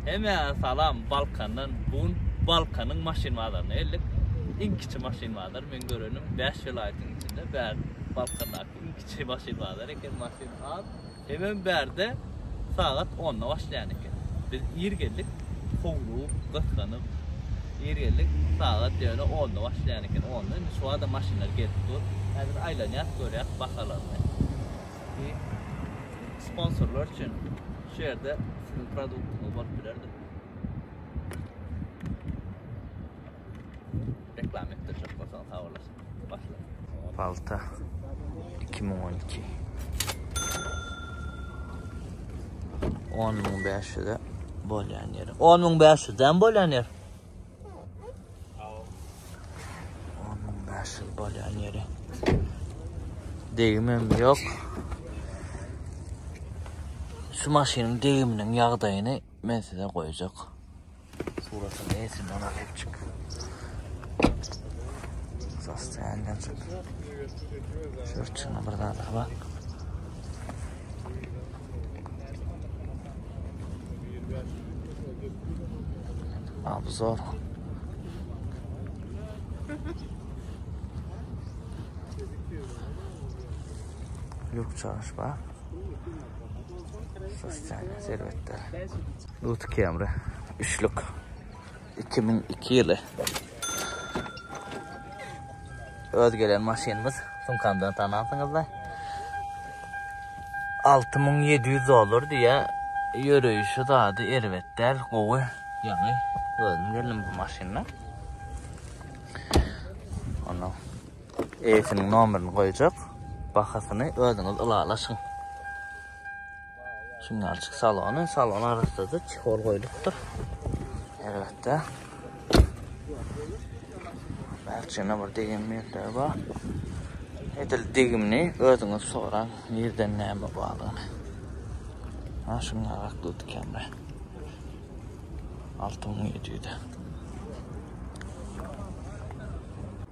Hemmäňize salam Balkandan bu gün Balkanyň maşyn bazaryna geldik. Iň kiçi maşyn bazar meň görenim 5 welaýatyň içinde bär Balkandaky iň kiçi maşyn bazar eken maşyn az. Hemem bärde sagat onda başlaýan eken. Biz ir geldik howlugyp gyssanyp ir geldik sagat ýöne onda başlaýan eken onda indi şu wagtam maşynlar gelip dur. Häzir aýlanýas görýäs bahalaryny. Sponsorlar üçin şu ýerde siziň produktyňyz bolup bilerdi. Reklama etdirjek bolsaň sag bolarsyň. Başla. Palta 2012. 10500-e bolýan ýeri. 10500-den bolýan ýer. 10500 bolýan ýeri. Degimem ýok. Şu maşynyň degiminiň ýagdaýyny men size goýjak. Suratyny esinden alyp çyk. Sostoýandan çyk. Şurçuna bir zat bak. Obzor. Lük çalyş bar. Sostoýandan elbetde. Lutu Camry üçlük 2002 ýyly. Öz gelen maşynymyz sumkamdan tanarsyňyzda. 6700 dollar diýä ýöreýşi zady erbet däl, gowy. Ýaňy özüm geldim bu maşynda. Ondan eýesiniň nomerini goýjak. Bahasyny özüňiz ylalaşyň. Şungalçyk salony, salon arassaja çehol goýlupdyr. Elbetde. Bärçene bir degim ýerleri bar. Edil degimini özüňiz soraň, nirden näme bardygyny. Ha şungarak durdy kamera. 6700-e.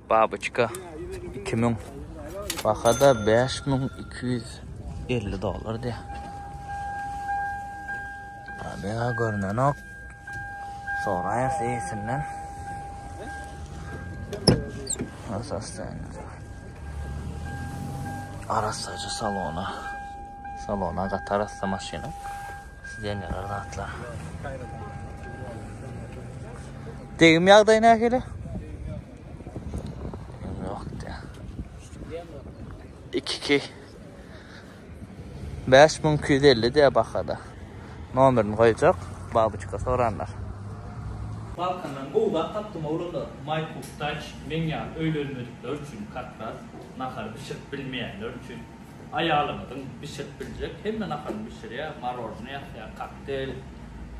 Babyçka 2000. Baha-da 5250 dollar diýýär. Probega görnenok. Soraýas eýesinden. Arassaja salona. Salona gaty arassa maşynyň. Sidenýalar zatlar. Degim ýagdaýy nähili? Degim ýok diýýär. 2 2 5250 diýýär bahada. Nomerini goýjak, babyçka soranlar. Balkandan gowy zat tapdym oglanlar. My Cook Touch meň ýaly öýlenmedikler üçin kakras, nahar bişirip bilmeýänler üçin. Aýalyňyzyň bişirip biljek hemme naharyny bişirýär, marojny ýasýar, kokteýl,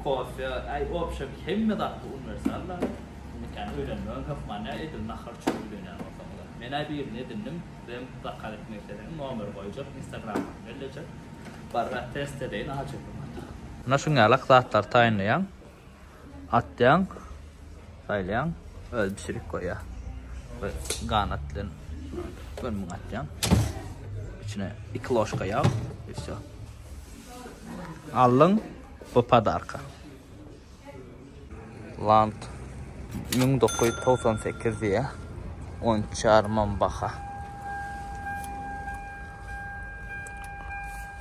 kofe, äý obşem hemme zatda uniwersal zat. Indi kän öýlenmegem hökman däl edil nahar üçin öýlenýän bolsaňyzam. Men-ä birini edindim, sizem zakaz etmek isleseňiz nomeri goýjak, instagramyny bellejek. Barra test edeýin ajy bolmasa. Muna şuň ýalak zatlar taýynlaýaň. Atýaň, saýlaýaň, özi bişirip goýýar. Bir ganat bilen gönümiň atýaň. Içine 2 ložka ýag, i wsё. Aldyň, bu podarka. Land 1998 diýýär. 13 ýarymam baha.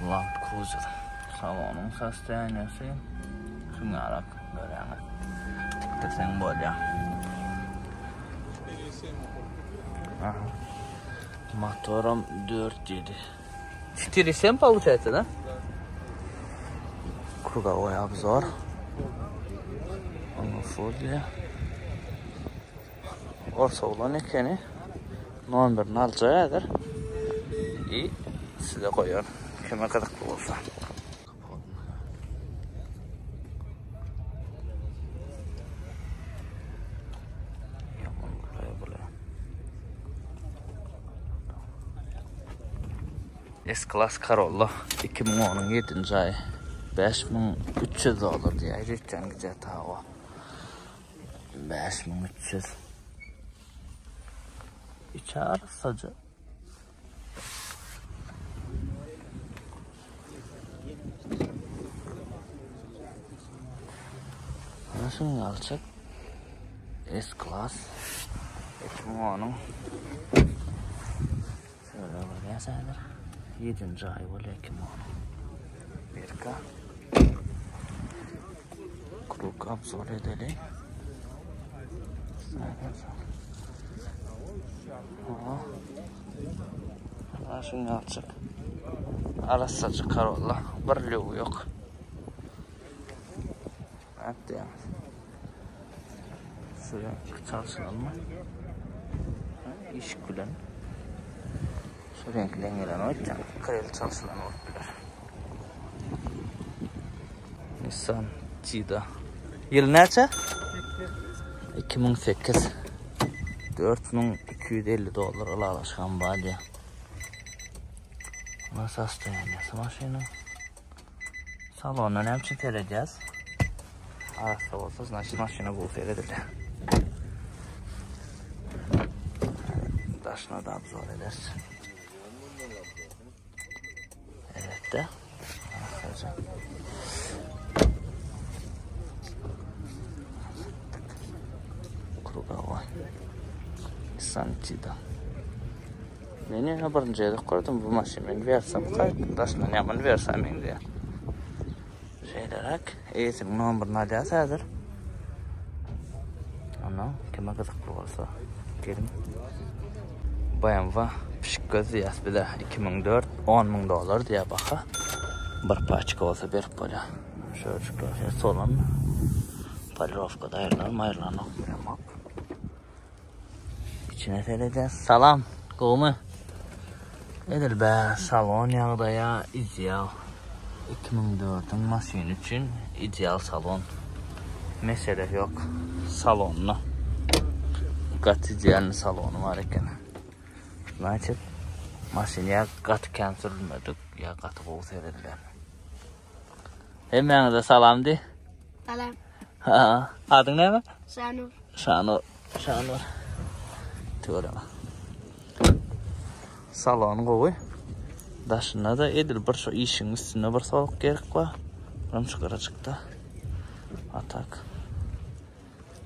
Land Cruiser. Salonyň sostoýaniýasy şuňarak görýäňiz. Tikdirseň bolýar. Aha. Motoram 4.7. 4.7 получается, да? Krugovoy obzor. Onu Ors oglan ekeni. Nomerini aljak häzir. I size goýar. Kime gyzykly bolsa. S-Class Corolla 2010-yň 7-nji aýy 5300 dollar diýýär. Ýetýän gije tawa. 5300. İçi arassaja. Ana şuny alçak. S-Class. 2010-yň. Şöyle görýäs häzir. 7-nji aý bolýar 2010-yň. Berka. Kruk obzor edeli. Ana şuny alçak. Arassaçy Corolla. Bir lüwi ýok. Nätdiýäňiz? Şuraya çalşylanmy? Işik bilen. Şu reňkden gelen oýtýan. Krel çalşylan bolup biler. Nissan Tiida. Ýyl näçe? 2008. 4250 dollar ylalaşyk bar diýýär. Nasıl sostoýaniýasy maşynyň? Salona näme üçin seredýäs? Arassa bolsa, значит maşyna gowy seredilýär. Daşyna da obzor ederis. Elbetde. Arassaja. Krugovoy. Nissan Tiida. Men ýene birinji gezek gördüm bu maşyny. Men Versa gaýtdym. Daşyndan ýaman Versa meňzeýär. Şeýleräk. Eýesiniň nomerini alýas häzir. Ondan kime gyzykly bolsa geliň. BMW pişik göz diýýäs bize 2004 10 müň dollar diýýär baha. Bir paçka bolsa berip bolýar. Şöjükler şey solan. Polirovka da aýrylan, maýrylanok bilemok. Içine seredýäs. Salam, gowumy? Edil bä salon ýagdaýa ideal. 2004-iň maşyny üçin ideal salon. Mesele ýok salonda. Gaty idealny salony bar eken. Значит, maşyn ýa gaty kän sürülmedik, ýa gaty gowy seredilen. Hemmäňize salam diý. Salam. Ha, adyň näme? Şanur. Şanur, Şanur. Tüweleme. Salon gowy. Daşynda da edil bir şu işiň üstünde bir soluk gerek bar. Buram şu gyrajykda. Atak.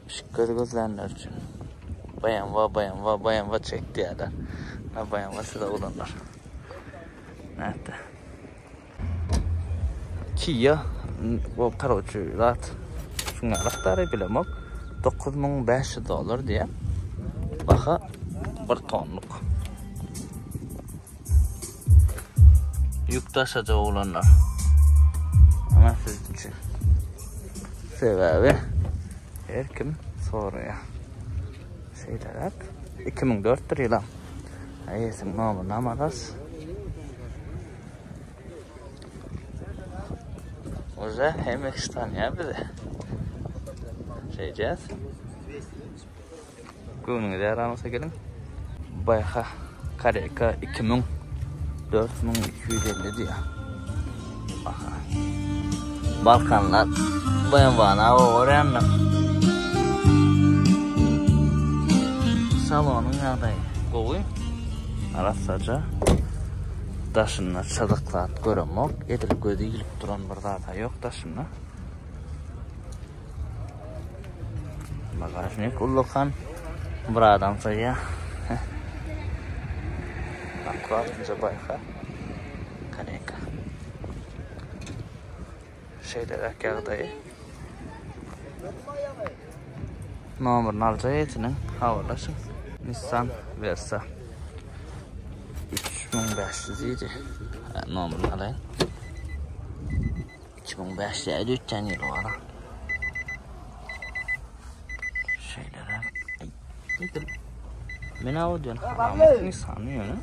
Işik göz gözlänler üçin. BMW, BMW, BMW çek diýýärler. Na BMW size oglanlar. Nätdi? Kia bu karoçi zat şuňa rakdary bilemok 9500 dollar diýýär. Baha bir tonluk. Ýük daşajak oglanlar. Ana siz üçin. Sebäbi her kim soraýar. Şeýleräk 2004-dir ýylam. Eýesiniň nomerini amalas. Уже hemme kişi tanýar bizi. Şeýdýäs. Göwnüňize ýaran bolsa geliň. Baýha Kareka 2000 4250 diýýär. Aha. Balkanlar BMW-na görýändir. Salonyň ýagdaýy gowy. Arassaja. Daşynda çyzyk zat göremok. Edil gözi ilip duran bir zat-a ýok daşynda. Bagažnik ullakan. Bir adam sygýar. Akkuratynja baýka. Kareka. Şeýleräk ýagdaýy. Nomerini aljak eýesiniň habarlaşyň. Nissan Versa 3500 idi. Nomerini alaýyn. 2005 ýa ötýän ýyly bar. Şeýleräk. Edil. Men aw diýen haram Nissan ýöne.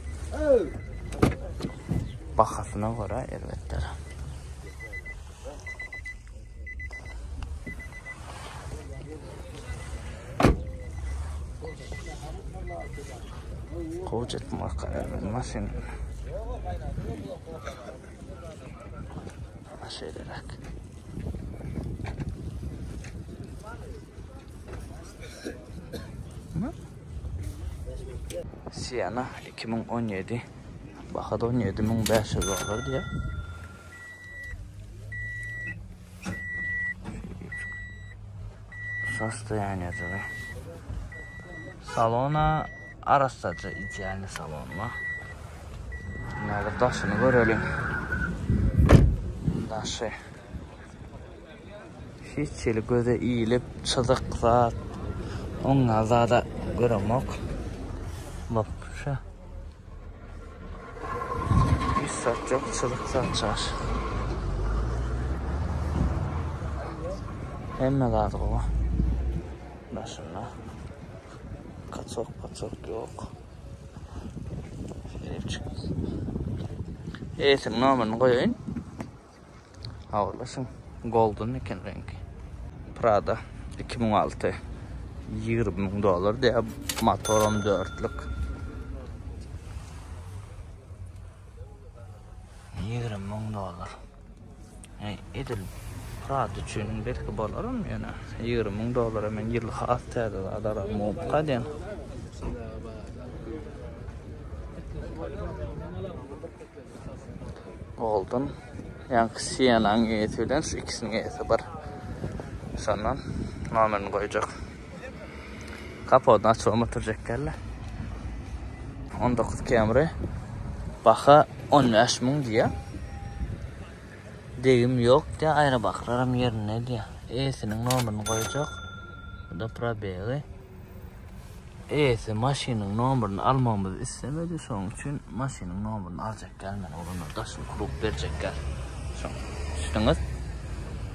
Bahasyna görä elbetde. Gowy etmek maşyn. Şeýleräk. Siena 2017 Bahada 17500 dollar diýýär. Sostoýaniýajygy. Salona arassaja idealny salon bar. Häzir daşyny göreliň. Daşy. Hiç hili göze ilip çyzyk zat oňňa zada göremok. Wapşe. Hiç zat ýok, çyzyk zat çaş. Hemme zat gowy. Daşynda. Kaçok paçok ýok. Şeýle Eýesiniň nomerini goýaýyn. Habarlaşyň. Golden eken reňki. Prada 2006 20 müň dollar diýýär. Motoram dörtlük. 20 müň dollar. Ey, edil Prada üçin belki bolaram ýöne 20 müň dollara men ýyl has täze zat alarym mumka diýen. Golden. Ýaňky Siena'ň eýesi bilen şu ikisiniň eýesi bir. Şondan nomerini goýjak. Kapodyny açyp oturjak geldi. 19 Camry. Baha 15 müň diýýär. Degim ýok diýýär, aýrabaklaram ýerinde diýýär. Eýesiniň nomerini goýjak. Bu da probegi. Eýesi maşynyň nomerini almagymyzy islemedi, şonuň üçin maşynyň nomerini aljak däl men oglanlar daşyny kurup berjek däl. Şoň düşdüňiz?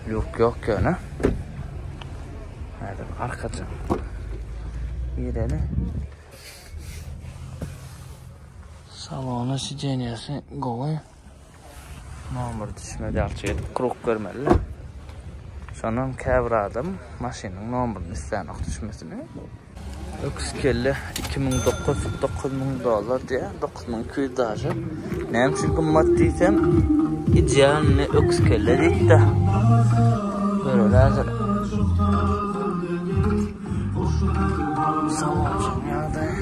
Lýuk ýok ýöne. Häzir arkaja gireli. Salony sidenýesi gowy. Nomer düşmedi ýalçy edip kruk bermeli. Şondan käbir adam maşynyň nomerini islänok düşmesini. Öküz kelle 2009 9000 dollar diýýär. 9200 daže. Näme üçin gymmat diýsem, idealny öküz kelle diýipdi. Göreli häzir. Salonjyň ýagdaýy.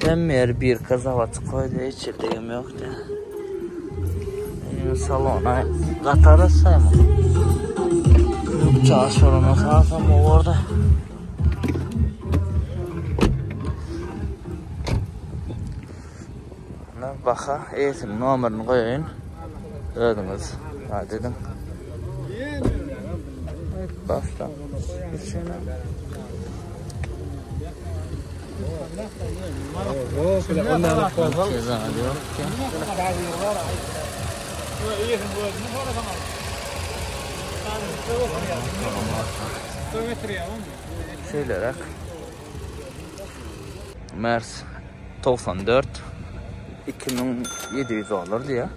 Hemme ýeri birka zawodskoý diýe hiç ýerde ýem ýok diýe. Salona gatar etseým. Çaş bolana sasam orada. Na baha eýesiniň nomerini goýaýyn. Özüňiz zat ediň. Başda. Içine. Şeýleräk. Mers 94 2700 dollar diýýär.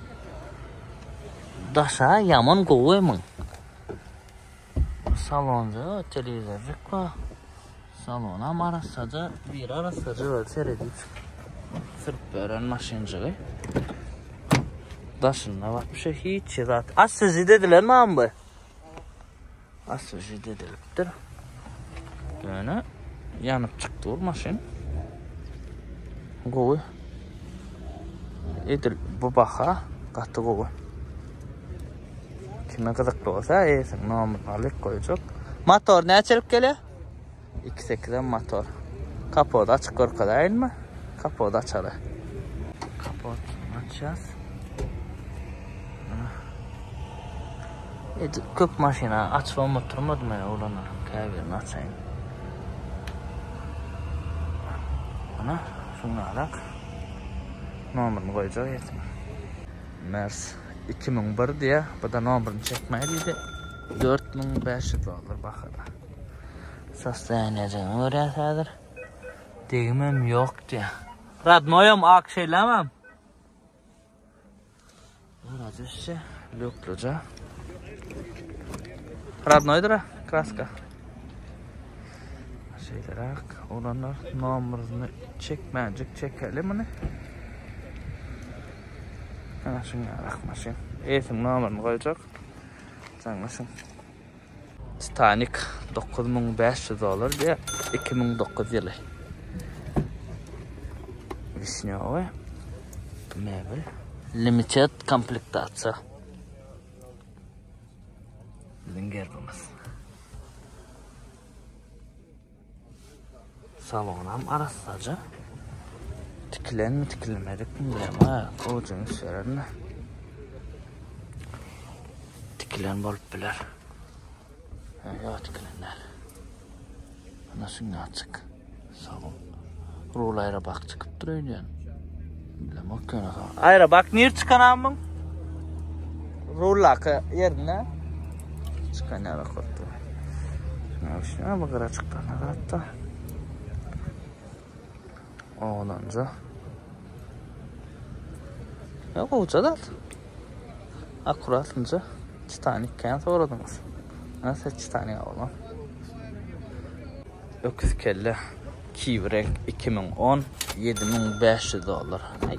Daşa ýaman gowy muň. Salonda telewizorjyk bar. Salonam arassaja, biri arassaja böyle seredip sürüp beren maşynjygy. Daşynda wapşe hiç zat. Assyjy dediler mi bu? Assyjy dedilipdir. Ýöne ýanyp çykdy bu maşyn. Gowy. Edil bu baha gaty gowy. Kime gyzykly bolsa eýesiniň nomerini alyp goýjak. Motor näçelik gelýär? 2.8 motor. Kapot açyk görkezäýinmi? Kapot açaly. Kapot açýas. Edil köp maşyna açybam oturmadym men oglanlar. Käbirini açaýyn. Ana, şuňňalak. Nomerini goýjak eýesiniň. Mers 2001 diýýär. Bu da nomerini çekmäý diýdi. 4500 dollar bahada. Sostoýaniýajygyny görýäs häzir. Degimem ýok diýýär. Radnoýam ak şeýlemem. Garaja lýukluja. Radnoýdyr kraska. Şeýleräk oglanlar nomerini çekmänjik çekeli muny. Ana şuňa maşyn. Eýesiniň nomerini goýjak. Jaňlaşyň. Titanic 9500 dollar diýýär. 2009 ýyly. Wişnýowy. Mebel. Limited komplektasiýa. Biziň gerbimiz. Salonam arassaja. Tikilenmi tikilmedikmi bilemok. Gowja üns bererin. Tikilen bolup biler. Ýok tikilen däl. Ana şuňa açyk. Salon. Rul aýra bak çykypdyr öýdýän. Bilemok ýöne. Aýra bak nir çykan amyň? Rullaky ýerinde çykan ýaly bolupdyr. Şuna bu gyra çykdan hatda. Oglanca. Ya gowja da. Akkuratynca. Titanic kän soradyňyz. Nasıl Titanic oglan? Öküz kelle. Kiwi renk 2010 7500 dollar. Ay,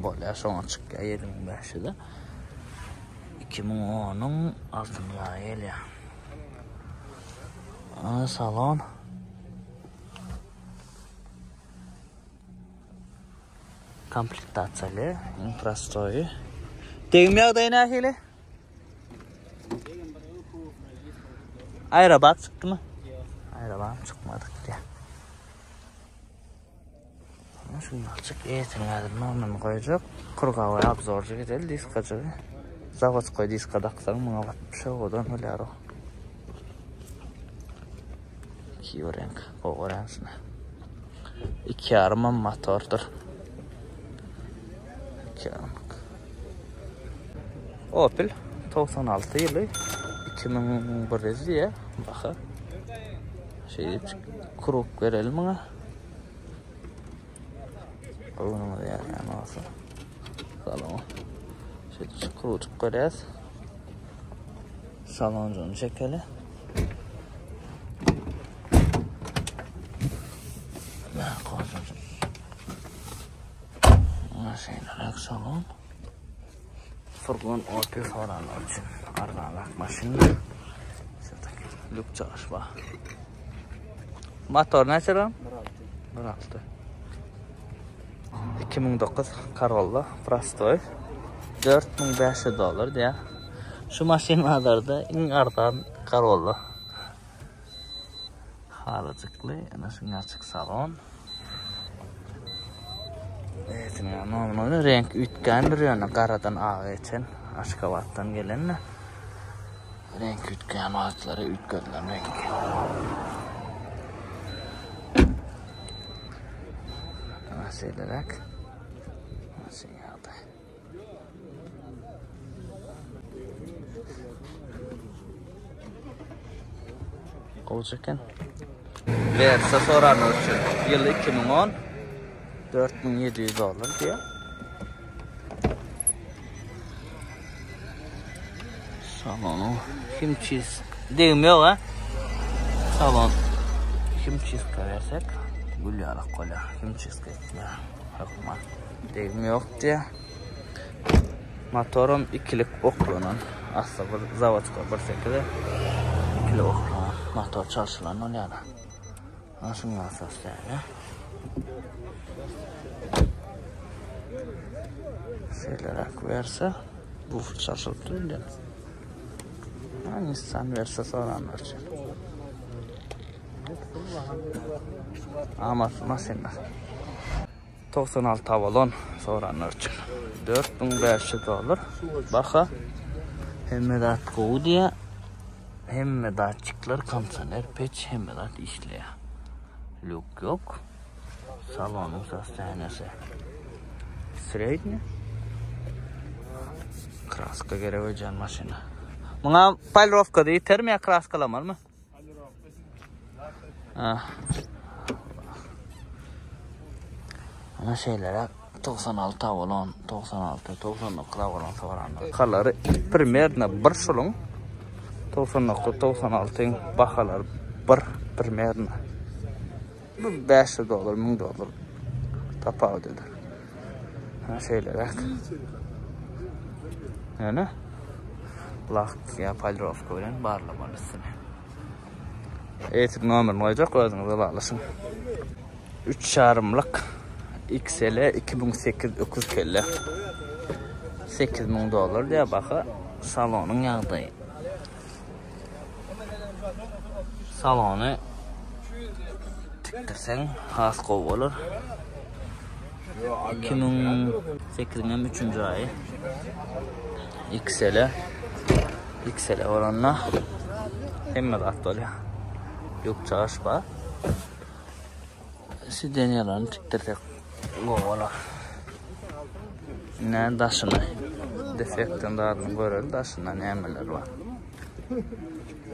bolýar şoňa çykýar 7500-e. 2010-yň altynjy aýy gelýär. Ana salon. Komplektasiýaly, iň prostoýy. Degim ýagdaýy nähili? Aýrabak çykdymy? Ýok. Aýrabak çykmadyk diýä. Şuny alçyk eýesiniň häzir nomerini goýjak. Krugowy obzorjyk edeli diskajygy. Zawodskoý diska daksaň muňa batmyş owadan bolýar o. Kiwi reňk gowy görýän şuny. Iki ýarymam motordyr. Iki ýarymlyk. Opel 96 ýyly 2100 diýe baha. Şeýdip kruk bereli muňa. Göwnüňize ýaraýan bolsa. Salon. Şeýdip krujyk berýäs. Salonjyny çekeli. Şeýleräk salon. Furgon Opel soranlar üçin arzanrak maşyn. Lük çaş bar. Motor näçe lan? 1.6. 1.6. 2009 Corolla prostoy 4500 dollar diýär. Şu maşyn bazarda iň arzan Corolla. Halyjykly, ana şuň açyk salon. Eýesiniň nomuna reňk üýtgändir ýöne garadan aga geçen Aşgabatdan gelen. Reňk üýtgän wagtlary üýtgedilen reňk. Ana şeýleräk. Maşyn ýagdaý. Gowja eken. Versa soranlar üçin ýyly 2010 4700 dollar diýýär. Salonu himçiz degim ýok ha. Salon himçizka bersek gül ýalak bolýar. Himçizka etýär. Hökman. Degim ýok diýýär. Motoram ikilik oklanan. Asly bir zawodskoý 1.8 ikilik oklanan. Motor çalşylan bolýar. Ana şuňa sostaýa. Şeýleräk werse bu çalşylyp durýar. Ha, Nissan werse soranlar üçin. Amatly maşynlar. 96 Avalon soranlar üçin. 4500 dollar. Baha. Hemme zat gowy diýýär. Hemme datçikler, kondisioner, peç hemme zat işleýär. Lük ýok. Salonyň sostoýaniýasy sredniý. Kraska gerek öýdýän maşyna. Muňa polirowka diýtermi ýa kraskalamalymy? Ah. Ana şeýleräk 96 bolan, 96, 99 bolan soranlar. Bahalary primerno bir şuluň 99, 96-yň bahalary bir primerno. Bu 500 dollar, 1000 dollar tapawut eder. Ha şeýleräk. Ýöne lak ýa polirowka bilen barlamaly üstüni. Eýsik nomerini goýjak özüňiz ylalaşyň. Üç ýarymlyk XL 2008 öküz kelle. 8000 dollar diýär baha. Salonyň ýagdaýy. Salony. Tikdirseň has gowy bolar. 2008-iň hem 3-nji aýy. XL. XL bolanda hemme zat bolýar. Ýük çaş bar. Sidenýalaryny tikdirsek gowy bolar. Ine daşyny defektin zadyny göreli daşynda nämeler bar.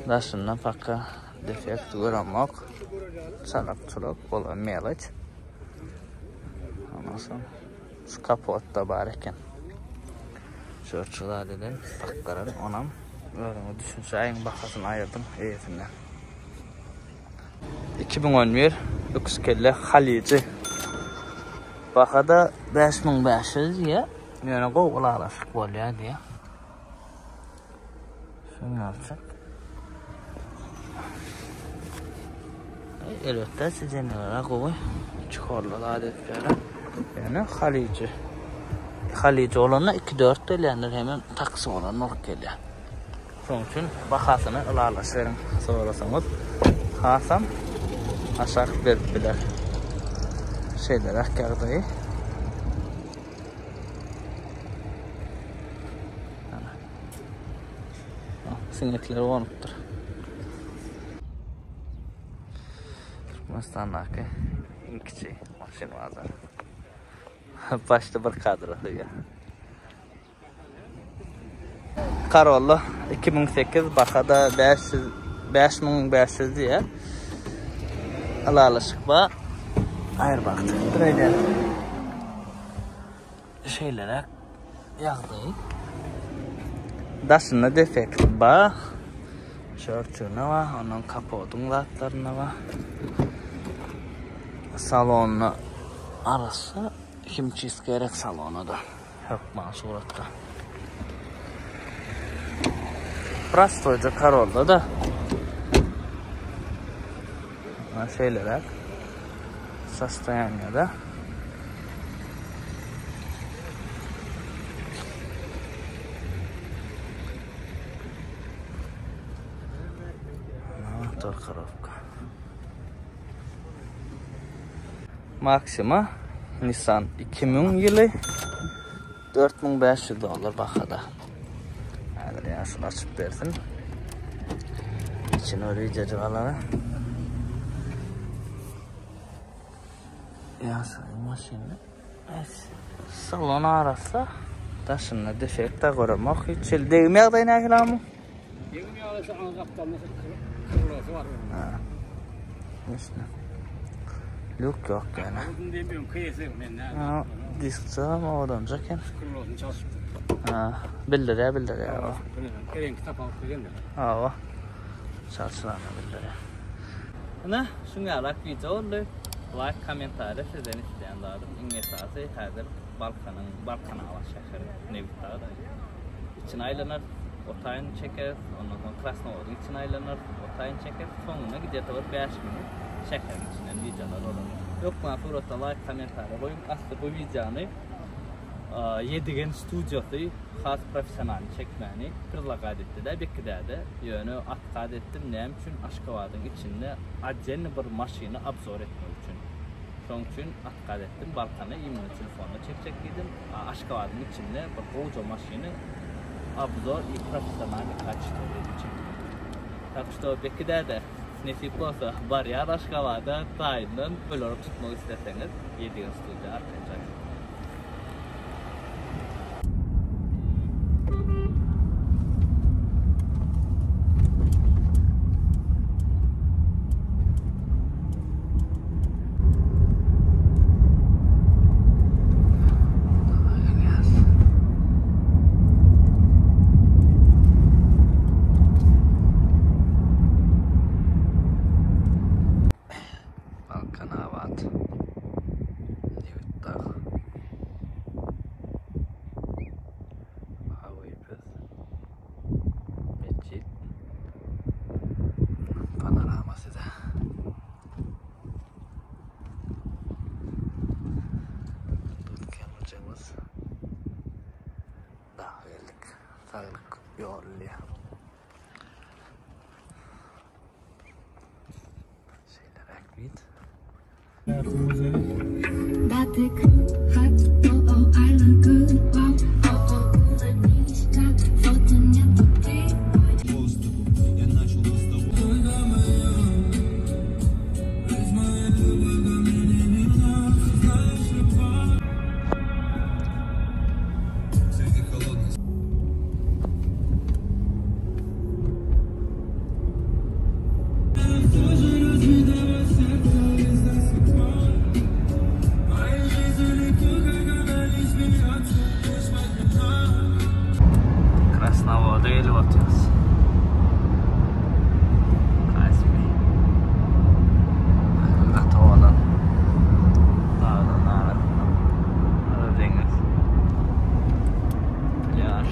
Daşynda paka defekt göremok. Çalak çulak bolan meloç. Ondan soň şu kapotda bar eken. Şu zat eden bakgaran onam özüňe düşünşäýiň bahasyny aýyrdyň eýesinden. 2011 öküz kelle Halyjy. Bahada 5500 diýýär. Ýöne gowy ylalaşyk bolýar diýýär. Şuny alsak. Elbetde sizenlere gowy çukurly zat etýärler. Ýöne Halyjy. Halyjy bolanda 2-4 gelýändir, hemem taksi bolan bolup gelýär. Şonuň üçin bahasyny ylalaşyberiň sorasaňyz hasam aşak berip biler. Şeýleräk ýagdaýy. Siňekler gonupdyr. Türkmenistandaky iň kiçi maşyn bazary. Başda bir kadra sygýar. Corolla 2008 bahada 500 5500 diýýär. Ylalaşyk bar. Aýr bak çykypdyr öýden. Şeýleräk ýagdaý. Daşynda defekt bar. Şörtüne bar, ondan kapodyň zatlarynda bar. Salonda arassa himçistka gerek salona da. Hökman suratda. Prostoýja Corolla da. Mana şeýleräk sostoýaniýada. Motor korobka. Maxima Nissan 2000 ýyly 4500 dollar bahada. Häzir ýaşuly açyp bersin. İçini bir wideojyk alary. Ýaşuly maşyny. Evet. Salon arassa. Daşynda defekt de göremok. Hiç hili degim ýagdaýy nähili amu? Degim ýagdaýy şu aň gapdalynda şu kyrlasy bar. Ha. Nesne. Lük ýok ýöne. Uzun diýip öňki eýesi men näme? Ha, diskçi hem owadanjak eken. Kyrlasyny çalşypdyr. Ha, bildirýär, bildirýär. Reňki tapawut berýär. Hawa. Çalşylany bildirýär. Ine, şuň ýalak wideo boldy. Laýk, kommentariýa sizden isleýän zadym. Iň esasy häzir Balkanyň Balkanabat şäheri Nebitdagda. Içine aýlanarys, o taýyny çekeris, ondan soň Krasnowodyň içine aýlanarys, o taýyny çekeris. Soňunda gidýär bir 5 minut şäheriň içinden wideolar bolar. Hökman suratda laýk, kommentariýa goýuň. Asly bu wideony Ýedigen studiýasy has professionalny çekmäni predlagat etdi-dä Beki däde. Ýöne otkaz etdim, näme üçin Aşgabadyň içinde otdelny bir maşyny obzor etmek üçin. Şoň üçin otkaz etdim, Balkana imенно telefonda çekjek diýdim. Aşgabadyň içinde bir gowja maşyny obzor i professionalny kaçestwo edip çekmek. Tak şto Beki däde nesip bolsa barýar Aşgabada taýyndan olary tutmak isleseňiz Ýedigen studiýa arkaýyn jaň ediň. Balkanabat Nebitdag Hawypyz Metjit Panorama size. Dut Daga geldik. Saglyk ýoly. Şeýleräk bit. Krasnowoda gelip otyrys. Kaspi. Gaty owadan. Daglaryň arasynda. Gara deňiz. Plýaž.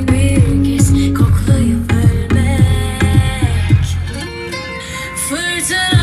Bir kez koklayıp ölmek. Fırtına.